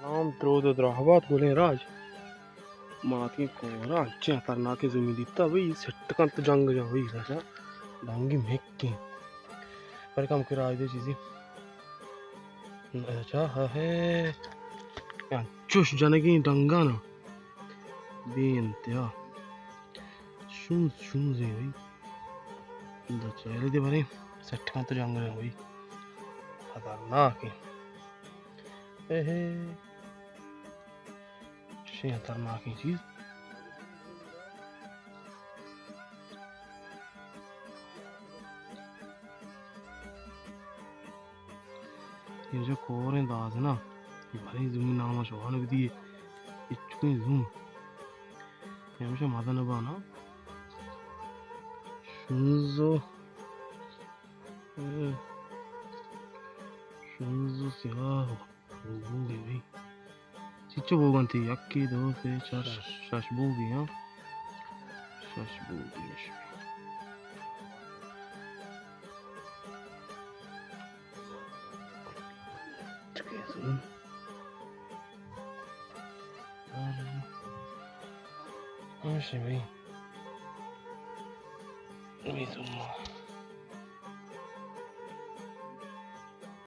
نام درود و دراہ بات گلیں راج۔ ما اتکیں کورا انچیں خطرناکیں زومی دیتا بھئی، سٹ کنت جنگ جا بھئی، داشا ڈنگی مکیں۔ پر کم کے راج دے چیزی۔ اچھا، ہا ہے۔ انچوش جنگیں ڈنگانا۔ بے انتہا۔ شونز، شونز ہے بھئی۔ دا چہرے دے بھریں۔ سٹ کنت جنگ جا بھئی۔ خطرناکیں۔ اے ہے۔ چشیں خطرناکیں چیز۔ اے جو کوریں داز نا، بھریں زومی نام شوان بدی، اچکیں زوم۔ ہمیشہ مزہ نہ بانا۔ شونزو، شونزو سیاہ۔ بوگی بھئی۔ چچو بوگ انت؟ یکے، دو، سے، چار، شش۔ شش بوگی، ہاں۔ شش بوگی، شش۔ چکے سن۔ ہاں، شی بھئی۔ بھئی سن۔